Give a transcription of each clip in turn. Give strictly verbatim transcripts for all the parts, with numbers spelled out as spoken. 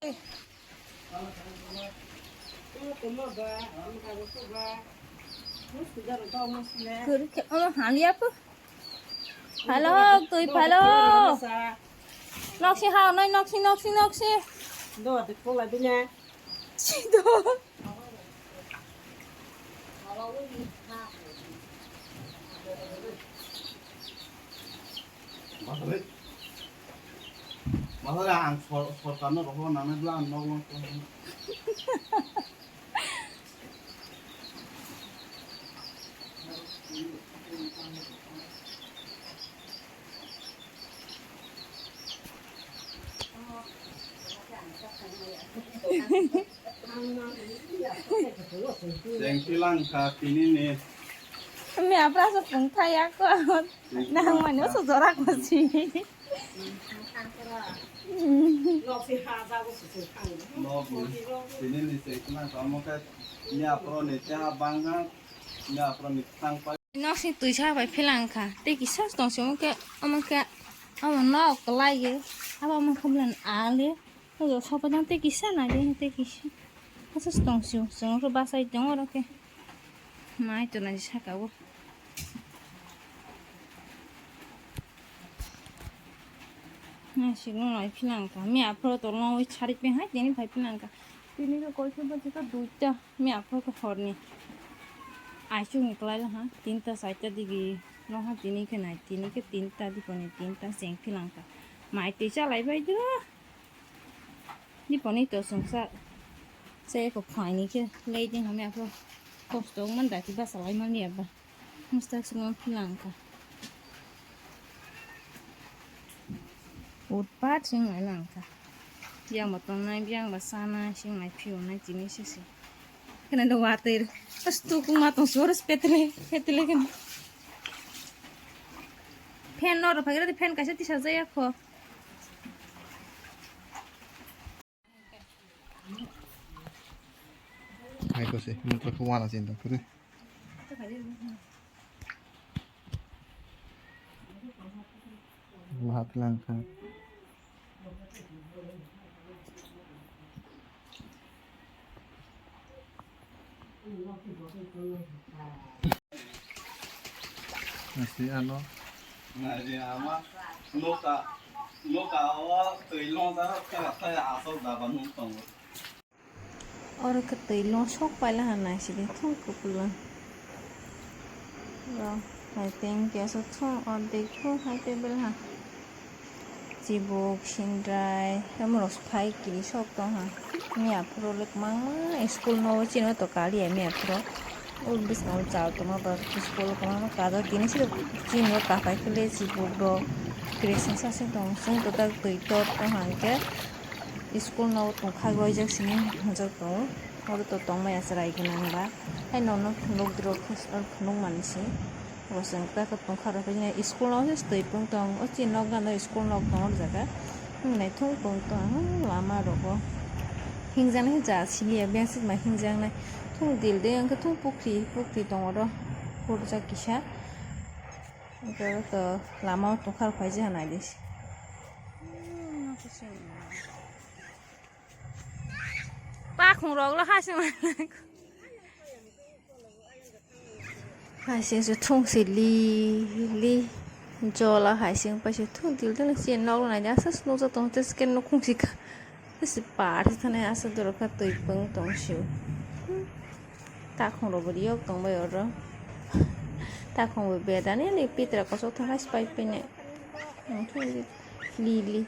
Kwrwi khe omo hamya po. Phalok, twi phalok. Noksi ha, noi noksi, noksi, noksi. Sido. Masale, masale ang sor-, sorkarno rohorna nangnai bwla ang nok long tong. Cheng tilang kha tini ni. Mi apra sa pung thaya ko. Nang mani so jora ko si. Nok ni, tini ni cheng tilang kha mo khe mi apro ni cha bang ha. Mi apro ni thang pa. Nok sing twi sa bai philang kha. Tei kisa tong si omo khe, omo khe, omo nok kwlai ye. Abo omo khe bulan ali. Ogo sopa jang tei kisa nai de tei kisa. Asa tong si o. Chwng khe bachai tongo oro khe. Mai to nai saka o. Nai si no nai philang kha. Mi apro to long wi chari pe hai tini phai philang kha. Tini khe koi khe bachai kha duita. Mi apro khe horni. Aichuk ni kwlai ha. Tinta charta digi. No ha tini khe nai. Tini khe tinta diponi tinta cheng philang kha. Mai twi chalai bai dro. Diponi to sungsa. Che ko phai ni khe lei ding ha mi apro. Kosto man da ki basa lai man ya ba. Mustak sung philang kha. Utpat sing mai lang kha. Yang ba tongnai, yang ba sanai, sing mai phiu nai tini sisi. Kena do water. Pas tu kuma tong suara petele, petele kena. Fan no ro pagere fan kaisa tisa jaya kho. Hai ko se, mo to ko wala sin to kure. Lahat lang kha. Nasi ano. Nasi ama. Noka, noka o twi long ta kha kha asok daba nung tongo. Oro khe twi long sok paila ha naisidi thung kupulung. Ro hai tengki aswk thung ordek thung hai tebel ha. Chibuk, sindrai, emorok phai kiri sok tong ha. Miya phuru le kwbangma school no chini o to kaliya miya phuru. O bwskango chal tongma ba school kwbangma kajak tini se chini o kaphai khe le chibuk rok kiri singsa se tong chwng kwtal twi tor tong ha hwnkhe. School no tongkha goijak sini hwnjak tongo. Oro to tongmaya chwrai gwnang ba. Hai nono phunuk rok phunuk mani se. Bo chwng ta khe tongkha rok school no se twi pung tong. O chini nok gana school nok tong o jaga. Naithok pung tong lama rogo. Hingjani ja siliya beng sima hingjaknai. Thung dil de wngkhe thung pukri pukri tong oro. Kurjak kisa. Oro to lama o tongkha rok phaijak nai de. Pakhung rok lo hasing. Hasing se thung se li li jola hasing pa se thung dil dil se nok nai asa se nukjak tong te sken nukhung se ka se par se thani asa dorok ka twi pung tong se takhung rok bo yok tong bai oro takhung bo bedani ni pitra kosok thang hai se pai pine li li.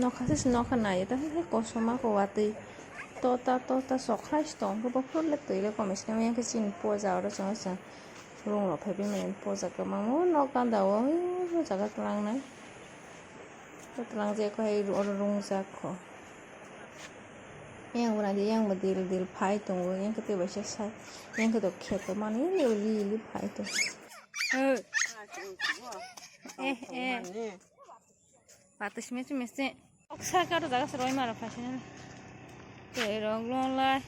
Nokha se nokha nai ta se kosom ma ko watwi tota tota sokha se tong khe bophor le twi le komai se yang khe chini poja oro chwng chwng rung rok phaibai mani poja kwbangma nok ganda o jaga twlang nai twlang je khe oro rung jak kho yang bo nai yang bo dil dil phai tongo yang khe tei bai sa yang khe to kheto mani li li phai tongo. Eh, eh. Patis mesi mesi. Oksa karo jaga se roi maro phasina. Tei rong long lai.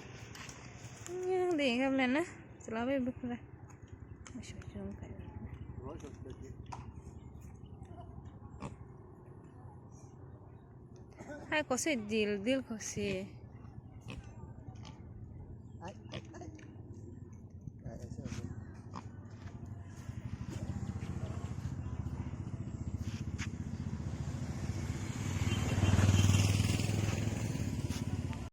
Yang ding kable na. Selabe bukra. Masuk jom kai. Hai kose dil, dil kose.